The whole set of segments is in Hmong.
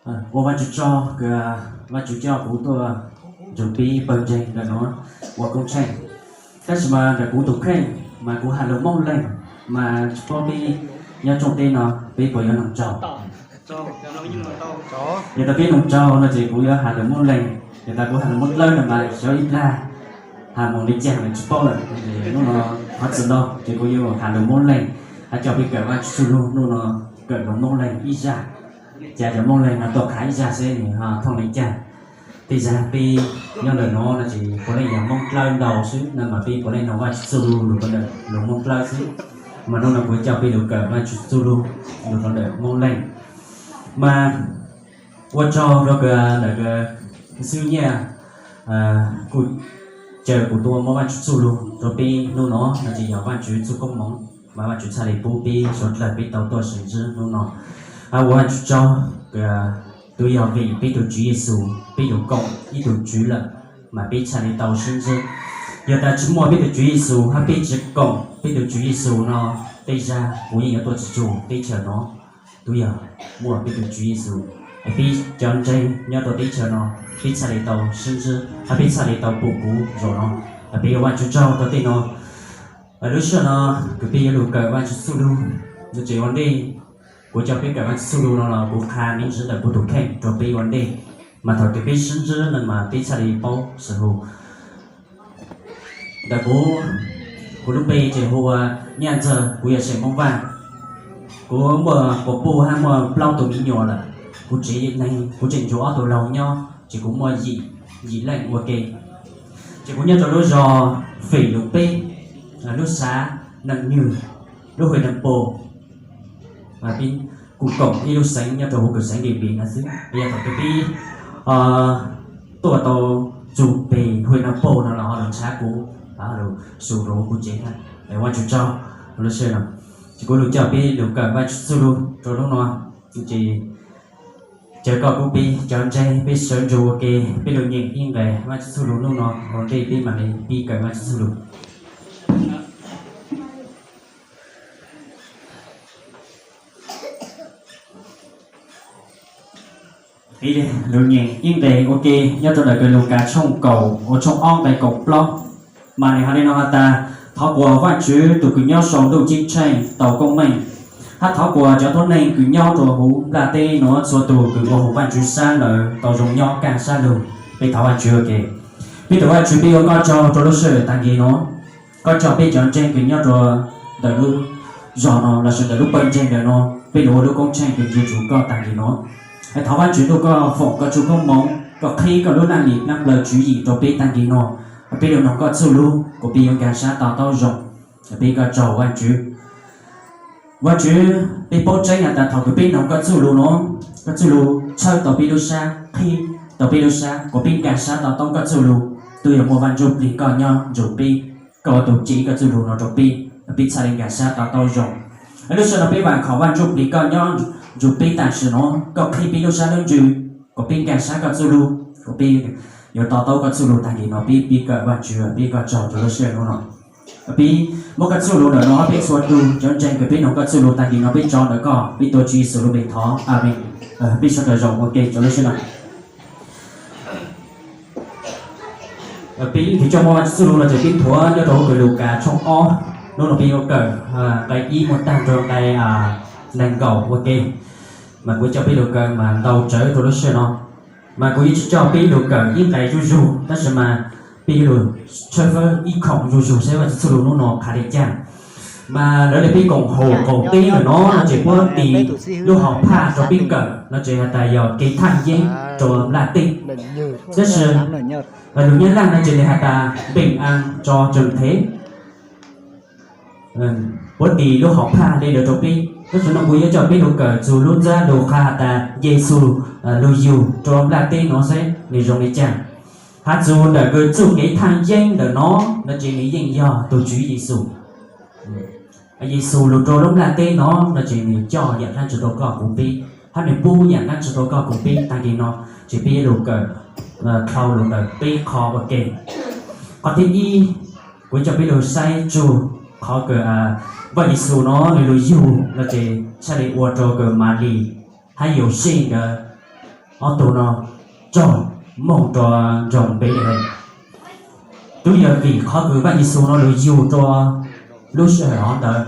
Ua Vajtswv tsaug, Vajtswv coj kuv tuaj nrug peb pawg ntseeg ntawm no ua koob tsheej. Tab sis mas ntawm kuv tus kheej mas kuv has lus Moob Leeg, mas tsis paub peb nyob rooj teb no peb puas yuav noog tsaug. Yog tas peb noog tsaug no ces kuv yuav has lus Moob Leeg, yog tas kuv has lus Moob Dlawb no mas xyov ib plag has mus li cas mas tsis paub lawm. Hnub no qhov txwm no ces kuv yuav has lus Moob Leeg, hab coj peb kawm Vajtswv txuj lug hnub no, kawm lus Moob Leeg ib zaj, cas cov Moob Leeg no tuaj qha ib zaj seb nws ho thooj li cas. Tej zag peb nyob ntawm no no ces puav leej yog Moob Dlawb ntau xwb no mas peb puav leej noog Vajtswv txuj lug lus Moob Dlawb xwb. Mas hnub no kuv coj peb lug kawm Vajtswv txuj lug lus rau ntawm Moob Leeg. Mas ua tsaug rau kws ntawm kws xwb nyiaj kuj caw kuv tuaj muab Vajtswv txuj lug rau peb hnub no no ces yog Vajtswv txuj koob moov mas Vajtswv txhaj li pub peb suav dlawg peb tau tuaj sib ntsib hnub no. Ua Vajtswv tsaug, twb yog vim peb tus Tswv Yexus, peb lug koom ib tug Tswv lawm mas peb txhaj li tau sib ntsib. Yog tas tsis muaj peb tus Tswv Yexus hab peb tsis koom peb tus Tswv Yexus no, tej zag kuv yeej yuav tuaj tsis txug teb chaws no. Twb yog muaj peb tus Tswv Yexus, peb cov ntseeg nyob rau teb chaws no, peb txhaj li tau sib ntsib hab peb txhaj li tau pum kuv zaum no. Peb ua Vajtswv tsaug rau tej no. Lub sij hawm no kws peb yuav lug kawm Vajtswv txuj lug no ces ua ntej kuv coj peb kawm Vajtswv txuj lug no los kuv qha me ntsis ntawm kuv tus kheej rau peb ua ntej, mas thaum kws peb sib ntsib no mas peb txhaj li paub xwm hu. Ntawm kuv, kuv lub npe ces hu ua Nyaj Ntxawg, kuv yog xeem Moob Vaj. Kuv muaj quas puj hab muaj plaub tug me nyuam lawm. Kuv tsev neeg kuv tseem nrug ob tug laug nyob ces kuv muaj yim leej ua ke. Ces kuv nyob rau lub zog Fem Lus Peb, lub xav Nees Nyug, lub hwm Nees Pos. Kuv koom ib lub xeev nyob rau huv kws xeev Lis Npis no xwb. Yog thaum kws peb tuaj tau txug peg hwm Nees Pos no los ho lug nrhav kuv, lug su rau huv kuv tsev hab. Ua Vajtswv tsaug lub sij hawm no ces kuv lug coj peb lug kawm Vajtswv txuj lug rau hnub no. Ces caw koj kuv peb cov ntseeg peb sawv ntsug ua ke, peb lug nyeem ib nqes Vajtswv txuj lug hnub no ua ntej peb mam li pib kawm Vajtswv txuj lug. Peb lug nyeem ib nqes ua ke nyob rau ntawm kws Lukas tshooj kaum, ua tshooj ob nqes kaum plaub. Mas nws hais li no has tas, thov kuas Vajtswv tug kws nyob sau ntuj ceeb tsheej tau koob meej, hab thov kuas cov tuab neeg kws nyob rua huv nplaj teb nuav txhua tug kws ua hum Vajtswv sab lawm tau zoo nyob kaaj sab lug. Peb thov Vajtswv ua ke. Peb tug Vajtswv, peb ua koj tsaug rua lub sij hawm taag kis nuav. Koj coj peb cov ntseeg kws nyob rua ntawm lub zog no lossis ntawm lub pawg ntseeg ntawm no, peb lug ua lub koob tsheej kws nrug txug koj taag kis nuav. Thov Vajtswv ntuj koj foom koj txuj koob moov, koj qhib koj lub laj lim plab nplawg tswv yim rua peb taag kis nuav. Peb lug noog koj txuj lug kuas peb yuav nkaag sab to taub zoo. Peb koj tsaug Vajtswv. Vajtswv, peb paub tseeb has tas thaum kws peb noog koj txuj lug nuav, koj txuj lug tshawb tau peb lub sab, qhib tau peb lub sab kuas peb nkaag sab to taub koj txuj lug. Twb yog muaj Vaj Ntsujplig koj nyob nrug peb, koj ua tug cev koj txuj lug nuav rua peb, peb txhaj le nkaag sab to taub zoo. Lub sij hawm no peb vaam khom Vaj Ntsujplig koj nyob nrug peb tam sim nuav, koj qhib peb lub sab lub ntsws kuas peb nkaag sab koj txuj lug, kuas peb yuav to taub koj txuj lug taag kis nuav. Peb, peb kawm Vajtswv, peb koj tsaug rua lub sij hawm nuav. Peb muab koj txuj lug ntawm no peb txhua tug cov ntseeg kws peb noog koj txuj lug taag kis nuav peb tso ntawm koj, peb tuav Tswv Yexus lub npe thov, amees. Peb sawv dlawg zoo ua ke rua lub sij hawm no. Peb ib ntsis coj muaj Vaj Ntsujplig txuj lug no ces peb nthuav nyob rua huv kws Lukas tshooj ob, nub no peb yuav kawm nqe ib muaj taag rua nqe neeg nkaum ua ke. Mas kuv coj peb lug kawm mas ntau tsawv rua lub sij hawm no. Mas kuv yuav tsi coj peb lug kawm ib nqe zuj zug, tab sis mas peb yuav lug tshawb fawb ib khoom zuj zug saib Vaj Ntsujplig txuj lug nub no qha le caag. Mas lawv le peb koom haum qaum teb ntawm no no ces puab tis lub hom phaj rua peb kawm no ces has tas yog kev thaaj yeeb rua nplaj teb. Tab sis lug nyab laaj no ces nwg has tas bình an cho trần thế. Puab tis lub hom phaj le ntawd rua peb, tab sis no kuv yuav coj peb lug kawm txug lub ntsab lug qha has tas Yexus lug yug rua nplaj teb no saib nwg zoo le caag. Has txug ntawm kws txuj kev thaaj yeeb ntawm no, no ces nwg yeej yog tug Tswv Yexus. Yexus lug rua lub nplaj teb no, no ces nwg coj yaam dlaab tsi rua koj kuv peb, hab nwg pub yaam dlaab tsi rua koj kuv peb taag kis no, ces peb yuav lug kawm dlhau lug ntawm peb qho ua ke. Qhov thib ib, kuv coj peb lug saib txug qhov kws Vaj Yexus no nwg lug yug no ces txhaj le ua rua kws Malis hab Yauxej nkawd ob tug no raug moog rua nroog Npelehees. Tub yog vim qhov kws Vaaj Yexus no lug yug rua lub sij hawm hov ntawd,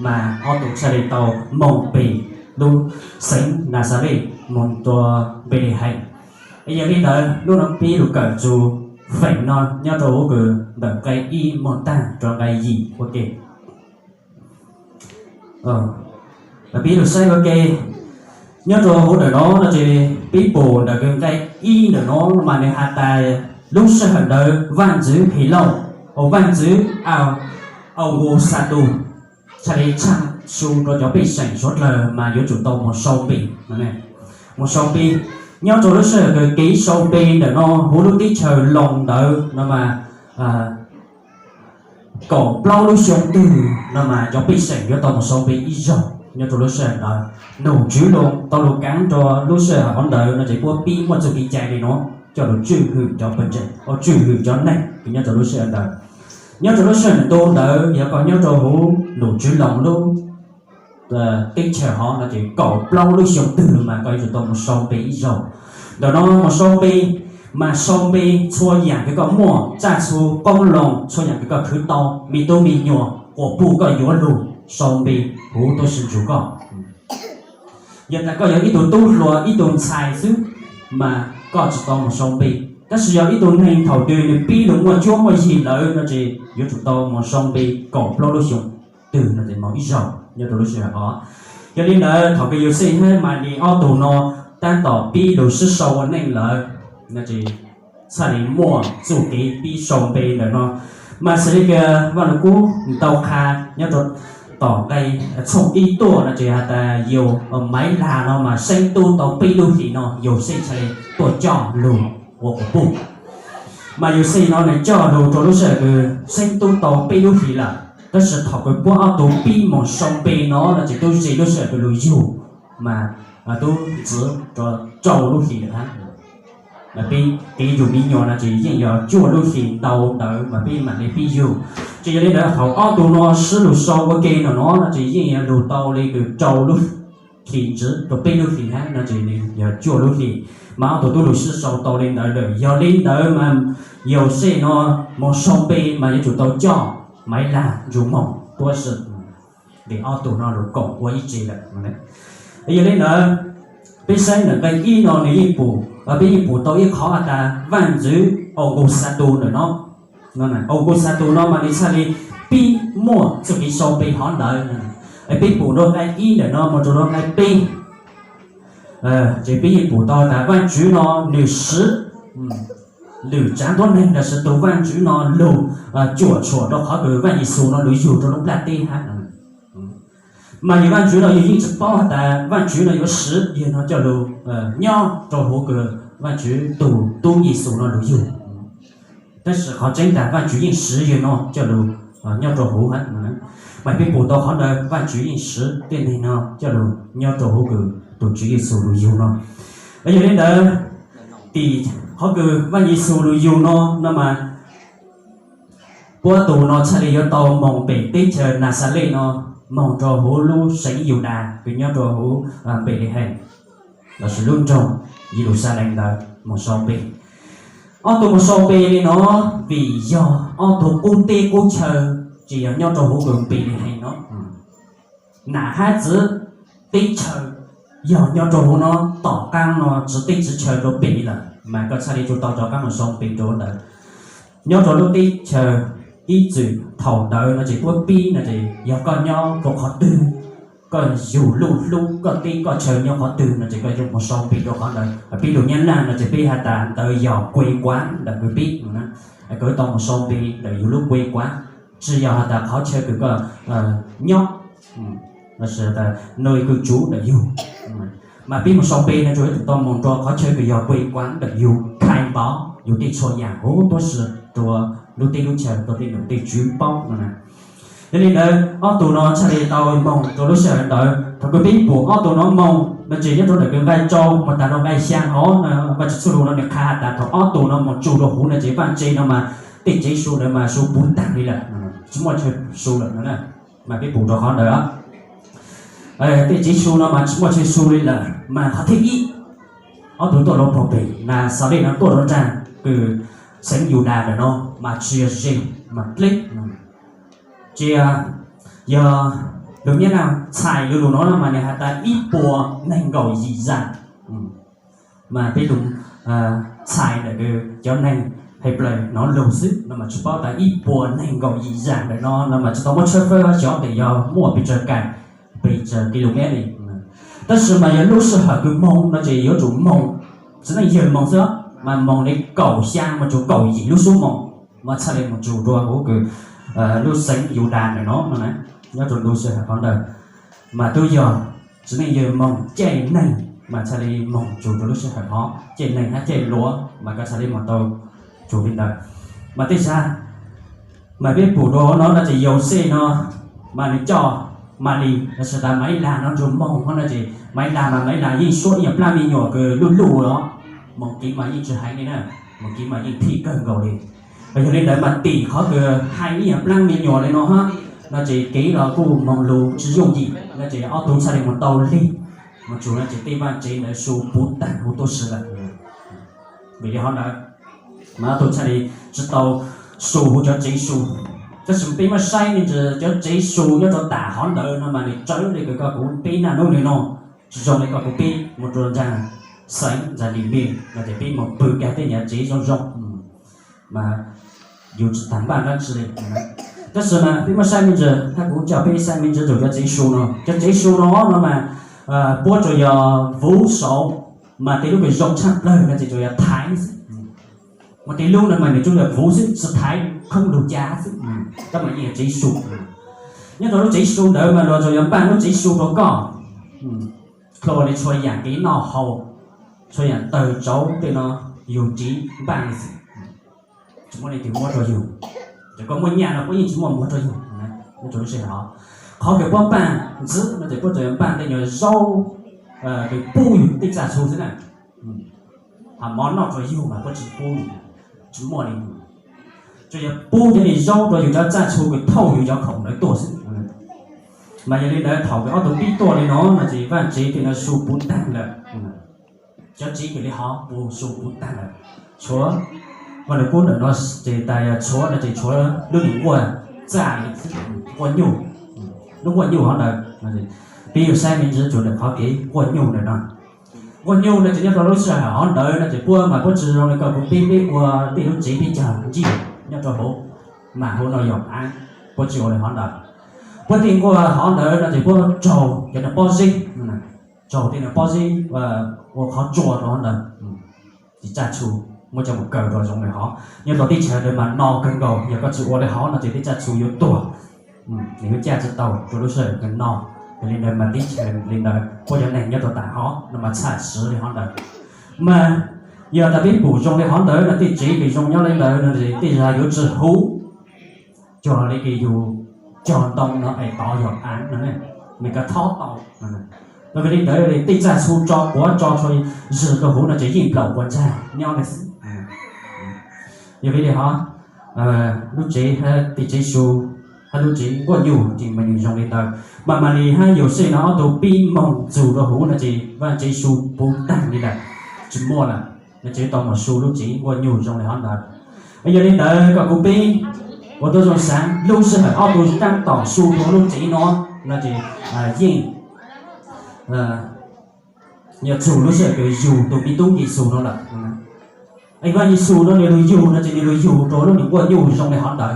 mas ob tug txhaj le tau moog peg lub xeev Naxales moog rua Npelehees. Yog li ntawd, nub no peb lug kawm txug feem no nyob rua huv kws ntawm nqai ib moog taag rua nqai yim ua ke. Peb lug saib ua ke, nyob rua huv ntawm no no ces peb pum ntawm kws nqai ib ntawm no mas nws has tas lub sij hawm ntawd Vaajntxwv Helauj, Vaajntxwv Auguxatus txhaj le tshaaj su rua cov pej xeem suav dlawg mas yuav tsum tau moog sau npe, moog sau npe. Nyob rua lub sij hawm kws kev sau npe ntawm no huv lub teb chaws Loos ntawd no mas kaum plaub lub xyoo twg no mas cov pej xeem yuav tau moog sau npe ib zaug nyob rua lub sij hawm ntawd. Nom Tswv Loos tau lug kaav rua lub sij hawm hov ntawd no ces puab pib muaj txuj kev cai le nuav coj lug tswj hwm cov pej xeem, tswj hwm cov neeg kws nyob rua lub sij hawm ntawd. Nyob rua lub sij hawm ntu ntawd yog koj nyob rua huv Nom Tswv Loos lub teb chaws hov no ces kaum plaub lub xyoo twg mas koj yuav tsum tau moog sau npe ib zaug. Ntawm no moog sau npe, mas sau npe txhua yaam kws koj muaj, txaj txhu qoob loo, txhua yaam kws koj khwv tau, me tub me nyuam, quas puj koj yuav lug sau npe huv tuab si nrug koj. Yog tas koj yog ib tug tub hluas ib tug ntxhais xwb mas koj tsi tau moog sau npe. Tab sis yog ib tug neeg thaum twg nws pib lug muaj cuab muaj yig lawm no ces yuav tsum tau moog sau npe kaum plaub lub xyoo twg no ces moog ib zaug nyob rua lub sij hawm hov. Yog li ntawd thaum kws Yauxej hab Malis ob tug no taab tom pib lug sib sau ua neej lawm no ces txhaj le muaj txuj kev pib sau npe ntawm no. Mas xws le kws Vaaj Lug Kub tau qha nyob rua tom nqai txhooj ib tuaj no ces has tas Yauxej, Maiv Lag no mas seeb tub tau peb lub hlis no Yauxej txhaj le tuaj coj lug ua quas puj. Mas Yauxej no nws coj lug rua lub sij hawm kws seeb tub tau peb lub hlis lawm, tab sis thaum kws puab ob tug pib moog sau npe no no ces tub ze lub sij hawm kws lug yug mas tub ntxiv rua rau lub hlis lawm hab. Peb kev yug me nyuam no ces yeej yog cuaj lub hlis ntau ntawd mas peb mam le pib yug. Ces yog li ntawd thaum ob tug no sib lug sau ua ke no no no ces yeej yog lug tau le kws rau lub hlis ntxiv rua peb lub hlis hab no ces yog cuaj lub hlis. Mas ob tug tub lug sib sau tau le ntawd lawm, yog li ntawd mas Yauxej no moog sau npe mas yuav tsum tau coj Maiv Lag nrug moog tuab si. Vim ob tug no lug koom ua ib tse lawm. Yog li ntawd, peb saib ntawm nqai ib no nws yeej pum, peb yeej pum tau ib qhov has tas Vaajntxwv Auguxatus ntawm no. Auguxatus no mas nws txhaj le pib muaj txuj kev sau npe hov ntawd. Peb pum rua nqai ib ntawm no moog rua nqai peb, ces peb yeej pum tau tas Vaajtswv no nws siv lwm tsaav tuab neeg los sis tug Vaajtswv no lug cuam tshuam rua qhov kws Vaaj Yexus no lug yug rua lub nplaj teb hab. Mas yog Vaajtswv no yug yeej tsi paub has tas Vaajtswv no yuav siv yawg no coj lug nyob rua huv kws Vaajtswv tug tub Yexus no lug yug. Tab sis qhov tseeb tas Vaajtswv yeej siv yawg no coj lug nyob rua huv hab. Mas peb pum tau qhov ntawd Vaajtswv yeej siv tej neeg no coj lug nyob rua huv kws tug Tswv Yexus lug yug no. Yog li ntawd, tim qhov kws Vaaj Yexus lug yug no no mas puab tug no txhaj le yuav tau moog pem teb chaws Naxales no, moog rua huv lub xeev Yudas kws nyob rua huv Npelehees los sis lub nroog Yeluxalees ntawd moog sau npe. Ob tug moog sau npe le no vim yog ob tug qub teb qub chaw, ces yog nyob rua huv kws Npelehees no. Nam hab txwv teb chaws yog nyob rua huv no, tom qaab no txwv teb txwv chaw rua pem lawm mas koj txhaj le tsum tau rov qaab moog sau npe rua ntawd. Nyob rua lub teb chaws ib txwm thaum ntawd no ces puab pib no ces yog koj nyob rua qhov twg, koj yug luj hlub koj teb koj chaw nyob qhov twg no ces koj yuav moog sau npe rua qhov ntawd. Peb lug nyab naj no ces peb has tas ntawd yog kues kuav ntawm kws peb, koj yuav tau moog sau npe ntawm yug lub kues kuav, tsi yog has tas qhov chaw kws koj nyob, los sis nws kws tsuv ntawm yug. Mas peb moog sau npe no tsuas yuav tsum tau moog rua qhov chaw kws yog kues kuav ntawm yug, khai npav yug tej txhua yaam huv tuab si rua lub teb lub chaw rua tej num tej tswv paub no na. Yog li ntawd ob tug no txhaj le tau moog rua lub sij hawm ntawd. Thaum kws peb pum ob tug no moog no ces nyob rua ntawm kws nqai rau moog tas rua nqai xyaa hov no Vaajtswv txuj lug no nws qha has tas thaum ob tug no moog tsu rua huv no ces vaaj tse no mas tej tsev su ntawd mas su puv taag li lawm, tsi muaj chaw su lawm no na. Mas peb pum rua qhov ntawd, tej tsev su no mas tsi muaj chaw su li lawm. Mas qhov thib ib, ob tug tuaj rau pog pem Naxales no tuaj rau nraag kws xeev Yudas ntawm no mas tsis yog ze, mas dleb. Tsis yog, lug Nyab Laj txhais lug lug no mas nwg has tas ib puas neeg nkaum yim zam. Mas peb lug txhais ntawm kws cov neeg Henplais hnov lug xwb no mas tsis paub tas ib puas neeg nkaum yim zam ntawm no no mas tsis tau muab tshawb fawb xyov tes yog muaj pes tsawg kaim, pes tsawg kis lus mev li. Tab sis mas yog lub sij hawm kws moog no ces yuav tsum moog, txiv neej yawg moog xwb, mas moog li kaum xyaa mus tsug kaum yim lub sub moos mas txhaj li mus tsug rua huv kws lub xeev Yudas ntawm no no na, nyob rua lub sij hawm hov ntawd. Mas tub yog txiv neej yawg moog caij neeg mas txhaj li moog tsug rua lub sij hawm hov, caij neeg hab caij luav mas koj txhaj li moog tau tsug li ntawd. Mas tej zag mas peb pum rua no no ces Yauxej no mas nws coj Malis los sis tas Malis no rua moog hov no ces Malis mas Malis yeej suab ib yam plaab me nyuam kws luj luj los, moog kev mas yeej tsis heev li na, moog kev mas yeej phij kawg nkaus li. Yog li ntawd mas tim qhov kws hais ib yam plaab me nyuam li no hab no ces kev los kuj moog lug tsis yooj yim no ces ob tug txhaj li moog tau lig, moog tsug no ces tej vaaj tsev ntawd su puv taag huv tuab si lawm. Vim li hov ntawd mas ob tug txhaj li tsis tau su huv cov tsev su. Tab sis peb muab saib me ntsis cov tsev su nyob rua tam hov ntawd no mas nws tsawv li kws koj kuv peb naj nub nua no, tsis zoo li koj kuv peb mus rua nraag xeev Zas Lis Npis no ces peb mus pw kag tej nyuag tsev zoo zoo mas yus tsis tas npaj dlaab tsi li. Tab sis mas peb muab saib me ntsis, hab kuv coj peb saib me ntsis rua cov tsev su no. Cov tsev su no no mas puab tsuas yog vuv saud, mas tej lub kws zoo tshaaj plawg no ces tsuas yog thaiv xwb. Muaj tej lub no mas nws tsuas yog vuv xwb, tsis thaiv, khoob lug ca xwb, tab mas yeej yog tsev su. Nyob rua lub tsev su ntawd mas luag tsuas yog npaj lub tsev su rua koj, dlhau li txhua yaam kev noj haus, txhua yaam tawg tsauv tej no yug tsiv npaj li xwb, tsis muaj leej twg muab rua yug. Ces koj muaj nyaj no puab yeej tsis muaj muag rua yug. Qhov kws puab npaj ntxiv no ces puab tsuas yog npaj tej nyuag zaub kws pub yug tej txaj txhu xwb na. Hab mov noj rua yug mas puab tsis pub, tsis muaj li. Tsuas yog pub cov niag zaub rua yug cov txaj txhu kws thauj yug cov khoom ntawd tuaj xwb. Mas yog li ntawd thaum kws ob tug pib tuaj li no no ces vaaj tsev tej no su puv taag lawm. Cov tsev kws li hov puv su puv taag lawm. Tshuav, Vaaj Lug Kub ntawm no ces tas yog tshuav no ces tshuav lub niag nkuaj txaj li xwb, nkuaj nyuj. Lub nkuaj nyuj hov ntawd, peb yug saib me ntsis tsua ntawm qhov kev nkuaj nyuj ntawm no. Nkuaj nyuj no ces nyob rua lub sij hawm hov ntawd no ces puab mas puab tsis zoo li koj kuv peb, peb ua tej lub tsev peb cog ntsij nyob rua huv, mas huv no yog av, puab tsis ua li hov ntawd. Puab tej nkuaj hov ntawd no ces puab raug cov niag pob zeb, raug tej niag pob zeb ua qhov tsua rau hov ntawd. Ces txaj txhu muab coj mus kaw rua zoo li hov. Nyob rua teb chaws ntawd mas no kawg nkaus, yog koj tsis ua li hov no ces tej txaj txhu yuav tuag, nws yuav caj tsis tau rua lub sij hawm kws no. Yog li ntawd mas teb chaws li ntawd puab cov neeg nyob rua tam hov no mas txhaj siv li hov ntawd. Mas yog tas peb pum zoo li hov ntawd no tej tsev kws zoo nyob li ntawd no tej zag yuav tsis huv, cog li kws yug cog ntoo no es tod yog av no, nws kov thob tau. Vim li ntawd tej txaj txhu tso quav tso txhua zwg rua huv no ces yeej nplaum quas ntsag nyob li xwb. Yog vim li hov lub tsev hab tej tsev su hab lub tsev nkuaj nyuj ces mas nws zoo li ntawd. Mas Malis hab Yauxej no ob tug pib moog txug rua huv no ces vaaj tsev su puv taag li lawm, tsis muaj lawm, no ces tau mus su lub tsev nkuaj nyuj zoo li hov ntawd. Yog li ntawd koj kuv peb ua tau zoo saav lub sij hawm ob tug taab tom su rua lub tsev no, no ces yeej yog txug lub sij hawm kws yug tug me tub Yexus no lawm. Vaaj Yexus no nws lug yug no ces nws lug yug rua lub niag nkuaj nyuj zoo li hov ntawd.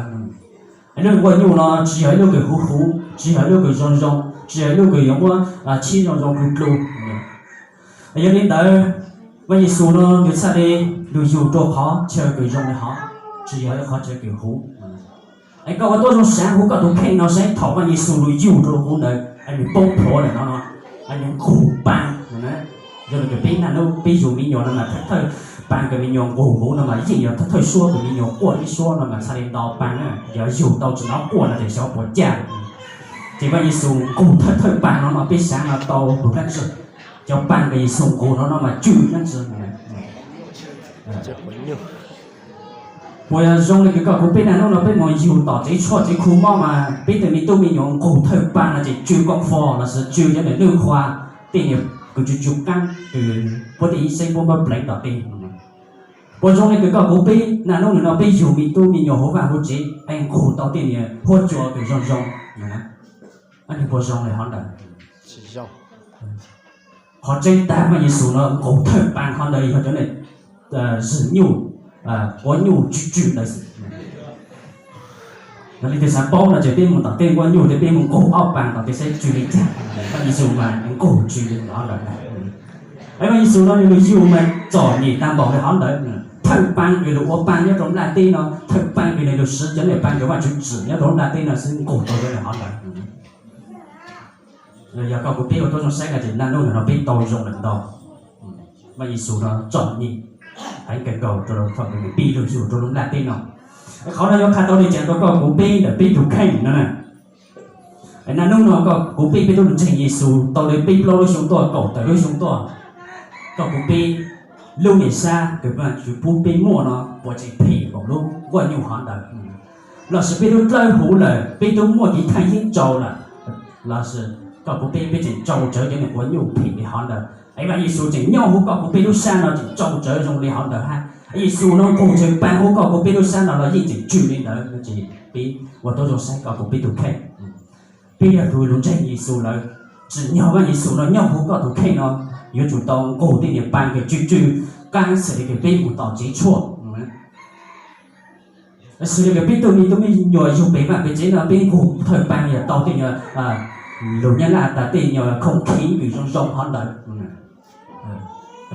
Lub niag nkuaj nyuj no tsis yog ib lub kws huv huv, tsis yog ib lub kws zoo zoo, tsis yog ib lub kws yuav muab tshib zoo zoo dlu dlu. Yog li ntawd, Vaaj Yexus no nws txhaj li lug yug rua qhov chaw kws zoo li hov, tsis yog ib qhov chaw kws huv. Es koj ua tau zoo saav huv koj tug kheej no saib thaum Vaaj Yexus lug yug rua huv ntawd es nws poob plhuav ntawm no no, es nws nqug paa no na. Yog li kws peb naj nub peb yug me nyuam no mas thawj thawj paa kws me nyuam nqug huv no mas yeej yog thawj thawj suab kws me nyuam quaj ib suab no mas txhaj li nto paa na. Yog yug tau tsis nov quaj no ces xyov puas caj. Ces Vaaj Yexus nqug thawj thawj paa no no peb saav no tau lug dlaab tsi? Cov paa kws Yexus nqug no no mas tsw dlaab tsi? Puas yog zoo li kws koj kuv peb naj nub no peb moog yug tom tsev tshuaj tsev khu mob mas peb tej me tub me nyuam nqug thawj paa no ces tsw koob fo lossis tsw cov nwj qhua, tej niag kws tsis tsw qaab, kws puab tej ib xeeb puab muab pleev tom tej. Puas zoo le kws koj kuv peb naj nub nwg no peb yug me tub me nyuam huv vaaj huv tsev es nqug tau tej niag huab cua kws zoo zoo? Puas zoo le hov ntawd? Qhov tseeb tag Vaaj Yexus no nqug thawj paa hov ntawd yog cov nwg zwm nyuj, quav nyuj tsw tsw ntawd xwb. Yog leej twg xav paub no ces peb moog tom tej quav nyuj, peb moog nqug ob paa tom tej saib tsw le caag. Vaaj Yexus mas nqug tsw le hov ntawd. Vaaj Yexus no nwg lug yug mas txom nyem tag npaum le hov ntawd. Thawj paa kws lug ua paa nyob rau nplaj teb no, thawj paa kws nwg lug siv cov niag paa kws Vaajtswv tsim nyob rau nplaj teb no xwb nqug tau cov le hov ntawd. Yog koj kuv peb ua tub zoo saib no ces naj nub nwg no peb tau zoo lawm ntau. Vaaj Yexus no txom nyem heev kawg nkaus rau thaum nwg pib lug yug rau lub nplaj teb no. Qhov no yuav qha tau le caag rau koj kuv peb ntawm peb tug kheej no na? Naj nub no koj kuv peb, peb tub lug ntseeg Yexus tau le peb plaub lub xyoo tuaj, kaum tawm lub xyoo tuaj, koj kuv peb lub niag sab kws Vaajtswv pub peb muaj no puas tseem phem npaum lub quaj nyuj hov ntawd? Lossis peb tub dlawb huv lawm, peb tub muaj kev thaaj yeeb tsau lawm, lossis koj kuv peb, peb tseem tsau tsawv cov niag quav nyuj phem li hov ntawd? Es Vaaj Yexus tseem nyob huv koj kuv peb lub sab no tseem tsau tsawv zoo li hov ntawd hab. Yexus no nqug tsawv paa huv koj kuv peb lub sab no los yeej tseem tsw li ntawd no ces peb ua tub zoo saib koj kuv peb tug kheej. Peb yog tug lug ntseeg Yexus lawm, tsim nyog Vaaj Yexus no nyob huv koj tug kheej no, yuav tsum tau nqug tej niag paa kws tsw tsw qaab xws le kws peb moog tom tsev tshuaj. Xws le kws peb tug me tub me nyuam yug pem vaaj pem tsev no peb nqug thawj paa yog tau tej nyuag lug nyab laj tas tej nyuag khoom kheev kws zoo zoo hov ntawd.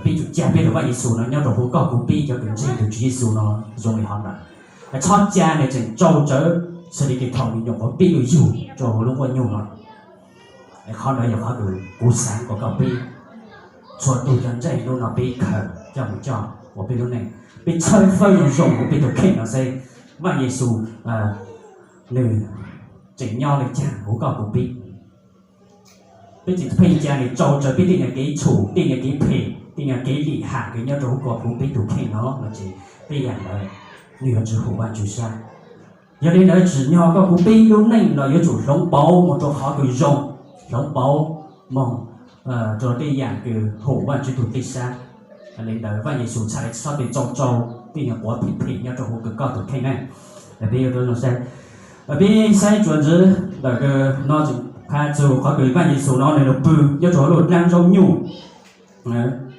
Peb tsum ca peb lug Vaaj Yexus no nyob rau huv koj kuv peb cov kws ntseeg tug Tswv Yexus no zoo li hov ntawd. Txhob ca nwg tseem tsau tsawv xws le kws thaum me nyuam qhuav pib lug yug rau huv lub quaj nyuj no. Qhov ntawd yog qhov kws kuv xaav kom koj peb txhua tug cov ntseeg hnub no peb khaws coj mus coj ua peb lub neej, peb txhawb fawb zoo zoo huv peb tug kheej no seb Vaaj Yexus nwg tseem nyob le caag huv koj kuv peb. Peb tseem pheej ca nwg tsau tsawv peb tej nyuag kev txhum, tej nyuag kev phem, tej nyuag kev lim ham kws nyob rau huv koj kuv peb tug kheej no no ces tej yaam ntawd nwg yuav tsi hum Vaajtswv sab. Yog li ntawd tsim nyog koj kuv peb lub neej los yuav tsum hloov pauv moog rau qhov kws zoo, hloov pauv moog rau tej yaam kws hum Vaajtswv tug teb sab. Li ntawd Vaaj Yexus txhad le txhob pes tsau tsau tej nyuag quav phem phem nyob rau huv kws koj tug kheej na. Peb yuav tau zoo saib, peb saib tsuas ntxiv ntawm kws no tseem qha txug qhov kws Vaaj Yexus no nwg lug pw nyob rau lub dlaab zaub nyuj,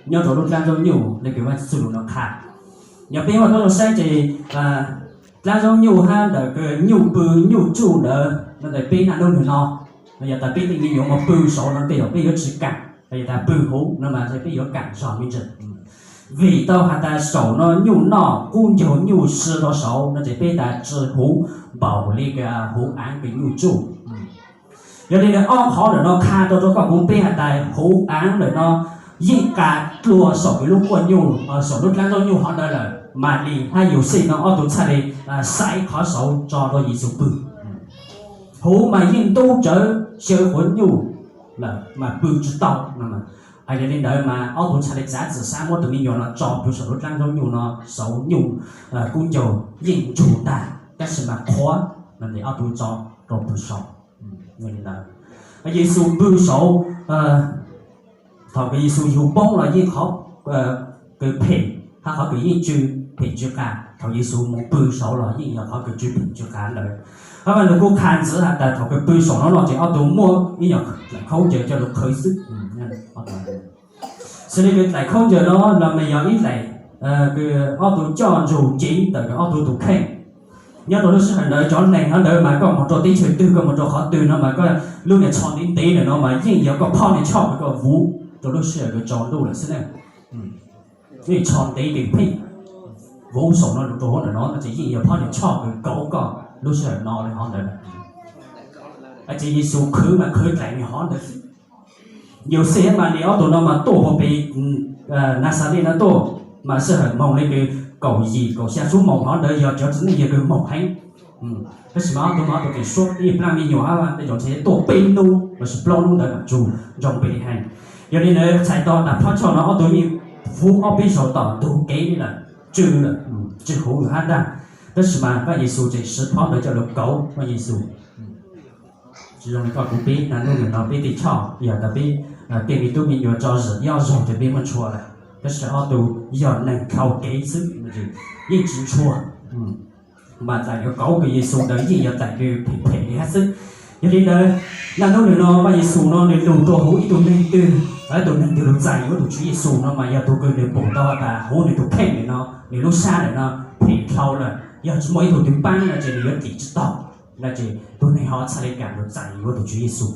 nyob rau lub dlaab zaub nyuj le kws Vaaj Yexus lug no qha. Yog peb ua tau zoo saib ces dlaab zaub nyuj hab ntawm kws nyuj pw nyuj tsuj ntawd no ntawm peb naj nub nwg no, yog tas peb tej me nyuam moog pw saud no tej zaum peb yuav tsi kaam, yog tas pw huv no mas peb yuav kaam zog me ntsis. Vim tau has tas saum no nyuj noj qub ncaug nyuj si rau saud no ces peb tas tsi huv npaum li kws huv aav kws nyuj tsuj. Yog li ntawd ob qhov ntawm no qha rau rau koj kuv peb has tas huv aav ntawm no yeej qas dlua saum kws lub quaj nyuj, saum lub dlaab zaub nyuj hov ntawd lawm, Malis hab Yauxej no ob tug txhad le xaiv qhov saud tso rau Yexus pw. Huv mas yeej ntub tsawv xyaw quav nyuj lawm mas pw tsi tau no. Yog li ntawd mas ob tug txhad le txav txim sab muab tus me nyuam no tso pw saum lub dlaab zaub nyuj no, saud nyuj qub ncaug yeej ntsug tag tab sis mas qhuav no ces ob tug tso rau pw saud. Yog li ntawd Yexus pw saud, thaum kws Yexus yug poob los yeej qhov kws phem hab qhov kws yeej tsw phem tsw qas, thaum Yexus moog pw saud los yeej yog qhov kws tsw phem tsw qas ntawd. Hab mas nws kuj qha ntxiv has tas thaum kws pw saum no no ces ob tug muab ib nyuag dlaim khaub ncaws coj lug qhwv xwb. Xws li kws dlaim khaub ncaws no los mas yog ib dlaim kws ob tug coj ntsug ceev ntawm kws ob tug tus kheej. Nyob rau lub sij hawm ntawd cov neeg hov ntawd mas koj moog rau teb chaws twg koj moog rau qhov twg no mas koj lub niag tsho ntev ntev ntawm no mas yeej yog koj phob niag choj kws koj vuv rau lub sij hawm kws tsaus ntuj lawm xwb na. Yeej tsho ntev kws pheej vuv saum no lug rau huv ntawm no no ces yeej yog phob niag choj kws kauv koj lub sij hawm no li hov ntawd. Ces Yexus qhwv mas qhwv dlaim niag hov ntawd xwb. Yauxej hab Malis ob tug no mas tuaj puag pem Naxales no tuaj mas sij hawm moog le kws kaum yim kaum xya xuab moos hov ntawd yog cov txiv neej yog kws moog heev. Tab sis mas ob tug mas ob tug tseem suab ib plaab me nyuam hab tej zaum ntshe tuaj peb nub lossis plaub nub ntawd mam tsug nroog Npelehees. Yog li ntawd txhais tau tas phob choj no ob tug yeej vuv ob peb zaug tom ntug kev li lawm, tsw lawm, tsw huv lawm hab ntag. Tab sis mas Vaaj Yexus tseem siv phob ntawd coj lug kauv Vaaj Yexus. Tsi zoo li koj kuv peb naj nub nwg no peb tej choj yog tas peb Tej me tub me nyuam tso zim ib ob zaug ces peb muaj ntshua lawm, tab sis ob tug yog neeg dhau kev xwb, yeej tsis ntshua. Mas daim yuav kauv kws Yexus ntawd yeej yog daim kws phem phem li hab xwb. Yog li ntawd, naj nub nim no Vaj Yexus no nws lug rua huv ib tug neeg twg, ib tug neeg twg lug txais yuav tus Tswv Yexus no mas yog tug kws nws pum tau has tas huv nws tus kheej nim no, nws lub sab nim no phem dhau lawm, yog tsis muaj ib tug twg paab no ces nws yuav dim tsis taug, no ces tug neeg ho txhaj le kam lug txais yuav tus Tswv Yexus.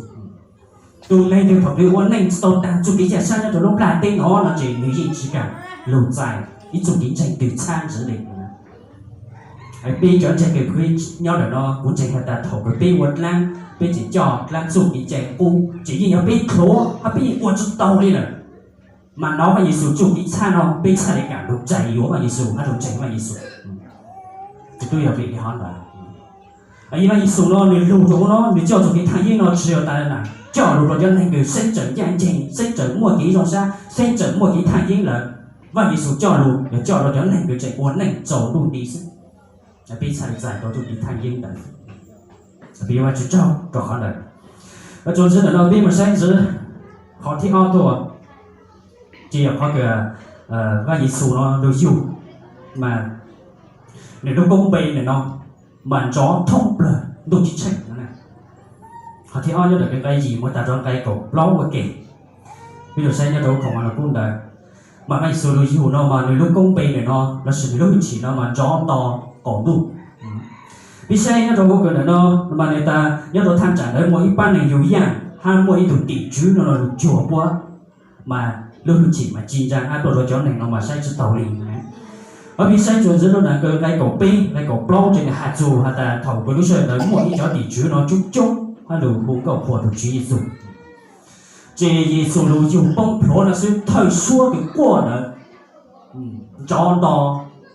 Tus neeg twg thaum twg ua neej tsis tau taag txuj kev caj sab nyob rau lub nplaj teb no no ces nws yeej tsis kam lug txais ib txuj kev ntseeg twg txhab ntxiv li. Peb cov ntseeg kws peb nyob ntawm no kuv ntseeg has tas thaum kws peb ua dlaab peb tseem coj dlaab txuj kev cai qub ces yeej yog peb dlhuav hab peb yeej ua tsis tau li lawm. Mas nov Vaj Yexus txuj kev txhab no peb txhaj le kam lug txais yuav Vaj Yexus hab lug ntseeg Vaj Yexus. Tub yog vim li hov ntawd, Vaj Yexus no nws lug rua huv no nws coj txuj kev thaaj yeeb no tsis yog tas coj lug rua cov neeg kws seb tseem ncaj nceeg, seb tseem muaj kev zoo sab, seb tseem muaj kev thaaj yeeb lawm. Vaj Yexus coj lug yog coj rua cov neeg kws tseem ua neej txaus ntuj nti xwb. Peb txhaj le txais tau txuj kev thaaj yeeb ntawd. Peb yuav Vaj Tswv tsaug rua qhov ntawd. Tsuas ntxiv ntawm no peb mus saib ntxiv qhov thib ob tuaj, ces yog qhov kws Vaj Yexus no lug yug, mas nws lub koob npe nim no mas nrov thoob plawg ntuj ceeb tsheej. Qhov thib ob nyob ntawm nqe yim mus tag rua nqe kaum plaub ua ke. Peb lug saib nyob rau lub khoom mas lug kub ntawd, mas Vaj Yexus lug yug no mas nws lub koob npe ntawm no lossis nws lub hwj chim no mas nrov nto qaum ntuj. Peb saib nyob rau lub kws ntawm no, mas nws tas nyob rau thaaj tsam ntawd muaj ib paab neeg yug yaaj hab muaj ib tug tim tswv no lug cuag puab, mas lub hwj chim mas ci ntsa hab tuaj rua cov neeg no mas saib tsis taug li. Peb saib tsuas ntxiv rua nqe kaum peb nqe kaum plaub ces nws has txug has tas thaum kws lub sij hawm ntawd muaj ib cov tim tswv no coob coob hab lug hu nkauj qhuas tus Tswv Yexus. Ces Yexus lug yug poob plhuav no xwb thawj suab kws quaj ntawd nrov nto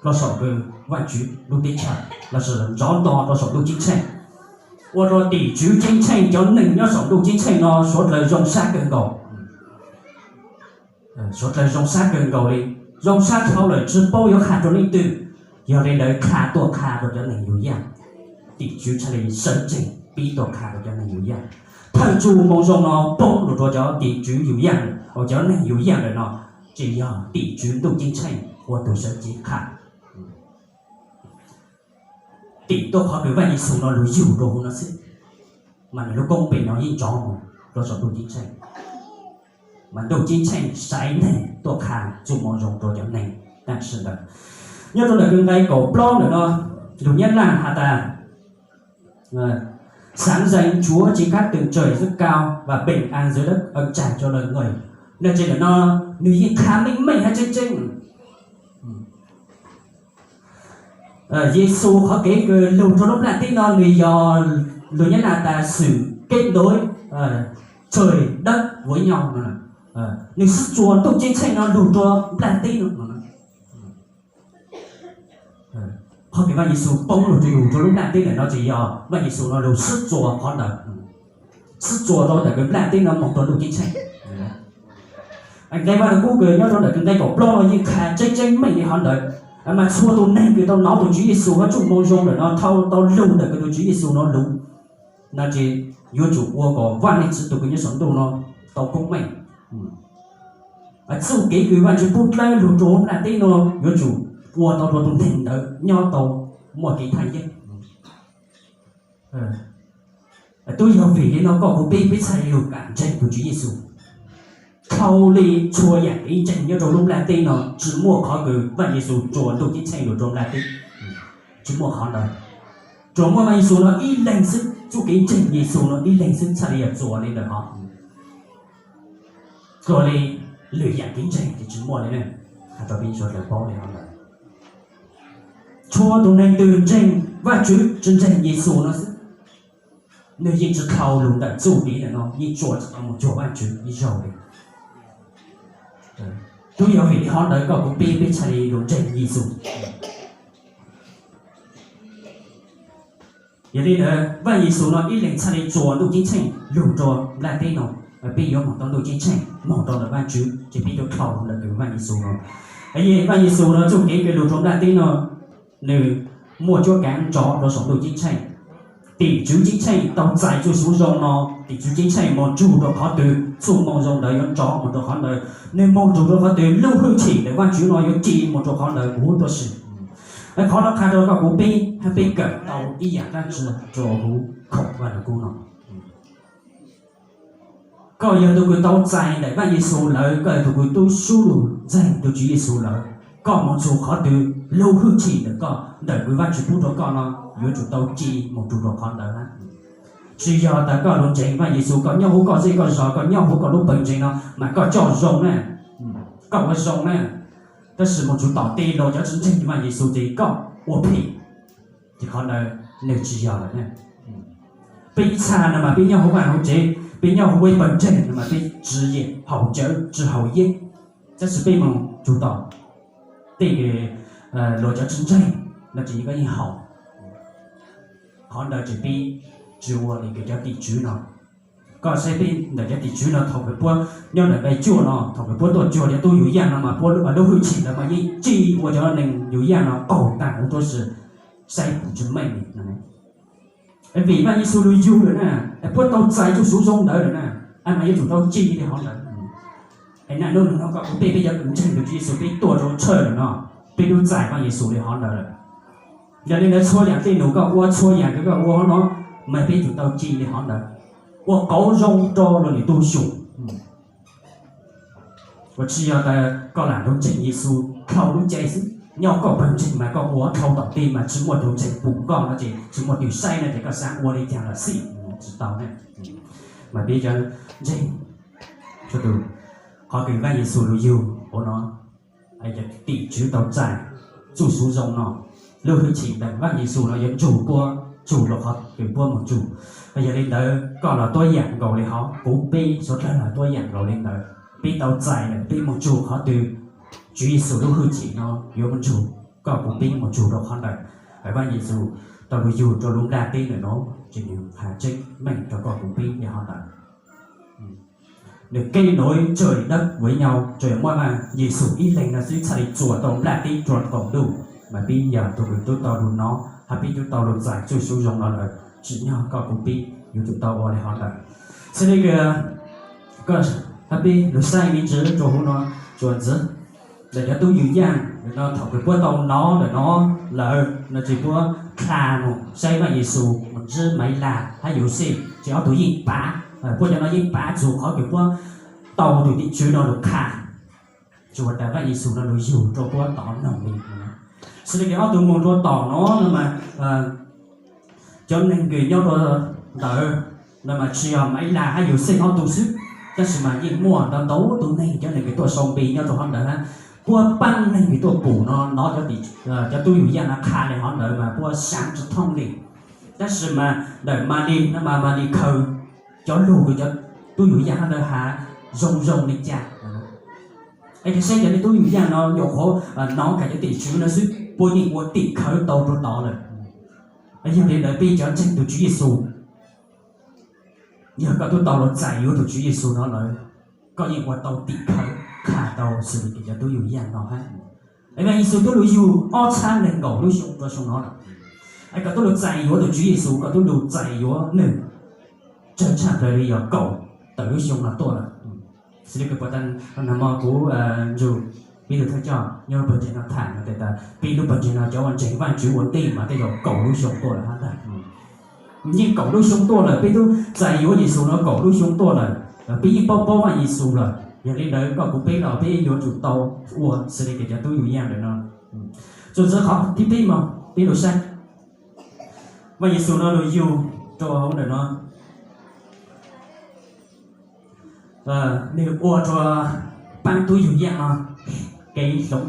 rau saum kws Vaj Tswv lub teb chaws lossis nrov nto rau saum ntuj ceeb tsheej, ua rua tim tswv ceeb tsheej cov neeg nyob saum ntuj ceeb tsheej no suav dlawg zoo sab kawg nkaus. Suav dlawg zoo sab kawg nkaus li, zoo sab dhau lawm tsis paub yuav qha rua leej twg. Yog li ntawd qha tuaj qha rua cov neeg yug yaaj, tim tswv txhaj le sawv tsees pib tuaj qha rua cov neeg yug yaaj. Thawj txuj moo zoo no poob lug rua cov tim tswv yug yaaj, cov neeg yug yaaj lawm no, ces yog tim tswv ntuj ceeb tsheej ua tug sawv cev qha. Tim tuaj qhov kws Vaj Yexus no lug yug rua huv no xwb, mas nws lub koob npe no yeej nrov mus rua saum ntuj ceeb tsheej, mas ntuj ceeb tsheej saiv neeg tuaj qha txuj moo zoo rua cov neeg taam sim ntawd. Nyob rau ntawm kws nqe kaum plaub ntawm no, lug Nyab Laj has tas Sáng dậy Chúa trên các tầng trời rất cao và bình an dưới đất ơn trải cho loài người. No ces ntawm no nws yeej qha meej meej hab tseeb tseeb. Yexus qhov kev kws lug rua lub nplaj teb no nws yog lug Nyab Laj tas sự kết nối trời đất với nhau. Nws sib txuas ntuj ceeb tsheej no lug rua nplaj teb no. Qhov kws Vaj Yexus poob lug rua yug rua lub nplaj teb ntawm no ces yog Vaj Yexus no lug sib txuas qhov ntawd, sib txuas rua ntawm kws nplaj teb no moog rua ntuj ceeb tsheej. Nqe Vaj Lug Kub kws nyob rua ntawm kws nqe kaum plaub no yeej qha tseeb tseeb meej li qhov ntawd. Mas txhua tug neeg kws tau nov tug Tswv Yexus hab txuj moo zoo ntawm no dhau tau lug ntawm kws tug Tswv Yexus no lug, no ces yuav tsum ua kom Vaj Leej Txiv tug kws nyob saum ntuj no tau koob meej. Txuj kev kws Vaj Tswv pub dlawb lug rua nplaj teb no yuav tsum ua tau rua tug neeg ntawd nyob tau muaj kev thaj yeeb. Tub yog vim li no koj kuv peb peb txhaj le lug kam ntseeg tug Tswv Yexus. Dhau li txhua yaam kev ntseeg nyob rua lub nplaj teb no tsis muaj qhov kws Vaj Yexus txuas ntuj ceeb tsheej lug rua nplaj teb. Tsis muaj qhov ntawd. Tsuas muaj Vaj Yexus no ib leeg xwb, txuj kev ntseeg Yexus no ib leeg xwb txhaj le yog txuas li ntawm hov. Txuas li lwm yaam kev ntseeg ces tsis muaj li ne. Has rua peb sawv daws paub li hov ntawd. Txhua tug neeg twg ntseeg Vaj Tswv tsis ntseeg Yexus no xwb, nwg yeej tsis dhau lug ntawm txuj kev ntawm no, yeej tsuas tsis tau moog cuag Vaj Tswv ib zaug li. Tub yog vim li hov ntawd koj kuv peb peb txhaj le lug ntseeg Yexus. Yog li ntawd Vaj Yexus no ib leeg txhaj le txuas ntuj ceeb tsheej lug rua nplaj teb no. Peb yuav moog tau ntuj ceeb tsheej moog rua ntawm Vaj Tswv ces peb yuav dhau lug ntawm kws Vaj Yexus no. Yog Vaj Yexus no txuj kev kws lug rua nplaj teb no, nwg muaj cuab kaav nrov rua saum ntuj ceeb tsheej. Tim tswv ceeb tsheej tau txais txuj xov zoo no, tim tswv ceeb tsheej moog nrug rua qhov twg, txuj moo zoo ntawd yuav nrov moog rua qhov ntawd. Nwg moog nrug rua qhov twg, lub hwj chim ntawm Vaajtswv no yuav ci moog rua qhov ntawd huv tuab si. Qhov no qha rua koj kuv peb hab peb kawm tau ib yaam dlaab tsi rua huv khoom Vaaj Lug Kub no. Koj yog tug kws tau txais ntawm Vaaj Yexus lawm, koj yog tug kws tub sub lug ntseeg tug Tswv Yexus lawm, koj moog nrug qhov twg, lub hwj chim ntawm koj, ntawm kws Vaajtswv pub rua koj no yuav tsum tau ci moog nrug rua qhov ntawd hab. Tsi yog tas koj lug ntseeg Vaaj Yexus, koj nyob huv koj zej koj zog, koj nyob huv koj lub pawg ntseeg no mas koj coj zoo na, koj ua zoo na, tab sis moog nrug tom tej luas cov tsi ntseeg Vaaj Yexus ces koj ua phem, ces qhov ntawd nwg tsi yog lawm na. Peb ib txha no mas peb nyob huv Vaaj Lug Kub tsev, peb nyob huv ib pawg ntseeg no mas peb tsi yam haus cawv tsi haus yeeb, tab sis peb moog nrug tom tej luas cov tsi ntseeg no ces koj yeej haus. Qhov ntawd ces peb tsi ua le kws cov tim tswv no. Koj saib peb ntawm cov tim tswv no thaum kws puab nyob ntawm nqe cuaj no, thaum kws puab tuaj cuag cov tub yug yaaj no mas puab lub hwj chim ntawd mas yeej ci ua cov neeg yug yaaj no qaug taag huv tuab si, saib pum tsi meej li. Vim Vaaj Yexus lug yug lawm na, puab tau txais txuj xov zoo ntawd lawm na, mas yuav tsum tau ci le hov ntawd. Es naj nub nug no koj kuv peb, peb cov kws ntseeg tug Tswv Yexus peb tuaj rua tshawj lawm no, peb tub txais Vaaj Yexus le hov ntawd lawm. Yog le ntawd txhua yaam tej num koj ua, txhua yaam kws koj ua hov no, mas peb tsum tau ci le hov ntawd, ua qauv zoo rua luas lwm tug xyum. Ua tsi yog tas koj lam lug ntseeg Yexus dhau lub caij xwb, nyob koj pawg ntseeg mas koj ua dhau tom tej mas tsi muaj tug ntseeg pum koj no ces tsi muaj tug saib no ces koj xaav ua le caag los xij, tsi tau na. Mas peb cov ntseeg txhua tus, qhov kws Vaaj Yexus lug yug ua no, cov tim tswv tau txais txuj xov zoo no, lub hwj chim ntawm Vaaj Yexus no yuav nrug puab nrug rua qhov kws puab moog nrug. Yog le ntawd koj los tuab yaam nkaus le hov, kuv peb suav dlawg los tuab yaam nkaus le ntawd, peb tau txais lawm peb moog nrug qhov twg, Tswv Yexus lub hwj chim no yuav moog nrug koj kuv peb moog nrug rua qhov ntawd. Vaaj Yexus tau lug yug rua lub nplaj teb ntawm no, ces nwg has tseeb meej rua koj kuv peb le hov ntawd. Nws kev nuav tsuas dawb vuv nyau tsuas muaj Vaaj Yexus ib leeg no xwb txhaj le txuas tau nplaj teb rua qaum ntuj, mas peb yog tug kws tub tau lug nov hab peb tub tau lug txais txuj xov zoo no lawm, tsim nyog koj kuv peb yuav tsum tau ua le hov ntawd. Xws le kws koj hab peb lug saib me ntsis rua huv no, tsuas ntxiv ntawm cov tub yug yaaj no thaum kws puab tau nov ntawm no lawm no ces puab dlha moog saib Vaaj Yexus, moog ntsib Maiv Laj hab Yauxej ces ob tug yeej pav, puab cov no yeej pav txug qhov kws puab tau tug tim tswv no lug qha, tsuas tas Vaaj Yexus no lug yug rua puab tod noog le. Xws le kws ob tug moog rua tom no no mas cov neeg kws nyob rua ntawd no mas tsi yog Maiv Laj hab Yauxej ob tug xwb, tab sis mas yeej muaj ntau ntau tug neeg, cov neeg kws tuaj sau npe nyob rua hov ntawd hab. Puab paab neeg kws tuaj pum no nov cov tub yug yaaj no qha le hov ntawd mas puab xaav tsi thooj le. Tab sis mas ntawm Malis no mas Malis khaws cov lug kws cov tub yug yaaj hov ntawd has zoo zoo le caag. Es koj saib cov tub yug yaaj no nyuam qhuav nov kag cov tim tswv no xwb puab yeej ua tim khawv tau rua tod lawm. Yog le ntawd peb cov ntseeg tug Tswv Yexus, yog koj tub tau lug txais yuav tug Tswv Yexus no lawm, koj yeej ua tau tim khawv qha tau xws le kws cov tub yug yaaj no hab. Es Vaaj Yexus tub lug yug ob txhab nees nkaum lub xyoo rua xyoo no lawm. Es koj tub lug txais yuav tug Tswv Yexus, koj tub lug txais yuav nwg tsawg tshaj plawg le yog kaum tawm lub xyoo no tuaj lawm. Xws le kws puag ta nag hmo kuv nrug peb tug thawj coj nyob lub pawg ntseeg no tham no tas peb lub pawg ntseeg no cov uas ntseeg Vaajtswv ua ntej mas tej zaum kaum lub xyoo tuaj lawm hab ntag. Yeej kaum lub xyoo tuaj lawm, peb tub txais yuav Yexus no kaum lub xyoo tuaj lawm, peb yeej paub paub Vaaj Yexus lawm. Yog le ntawd koj kuv peb los peb yuav tsum tau ua xws le kws cov tub yug yaaj ntawm no. Txuas ntxiv qhov thib peb mas peb lug saib Vaaj Yexus no lug yug rua huv ntawm no, nwg ua rua paab tub yug yaaj no kev hloov,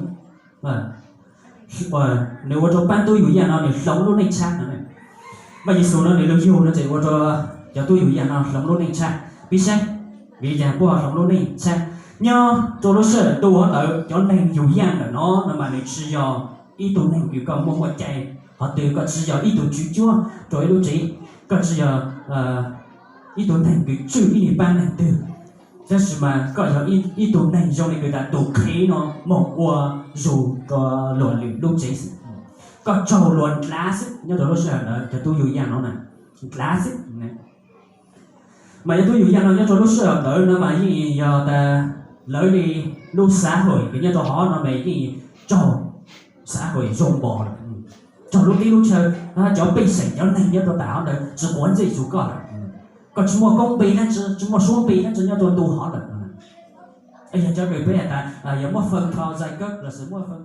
nwg ua rua paab tub yug yaaj no nwg hloov lub neej tshab no. Vaaj Yexus no nwg lug yug no ces ua rua cov tub yug yaaj no hloov lub neej tshab. Peb saib vim le caag puab hloov lub neej tshab? Nyob rua lub sij hawm ntu huv ntawd cov neeg yug yaaj ntawm no no mas nwg tsi yog ib tug neeg kws koj muaj muaj cai, qhov twg koj tsi yog ib tug tswv cuab rua ib lub tsev, koj tsi yog ib tug neeg kws tswj ib nyuag paab neeg twg, tab sis mas koj yog ib tug neeg zoo le kws tas tus qhev no moog ua zug rua luas lwm lub tsev xwb, koj raug luas nrhav xwb. Nyob rua lub sij hawm ntawd cov tub yug yaaj no na dlav xwb. Mas yog tuab yug yaj no nyob rau lub sij hawm ntawd no mas yeej yog tas lawv li lub xã hội kws nyob rau hov no mas yeej raug xã hội doo pos lawm, raug lub teb lub chaw, cov pej xeem cov neeg nyob rau tam hov ntawd tsis quav ntsej txug koj lawm. Koj tsis muaj koob npe dlaab tsi, tsis muaj suab npe dlaab tsi nyob rau ntu hov lawm. Yog cov kws peb has tas yog muab phân theo giai cấp lossis muab phân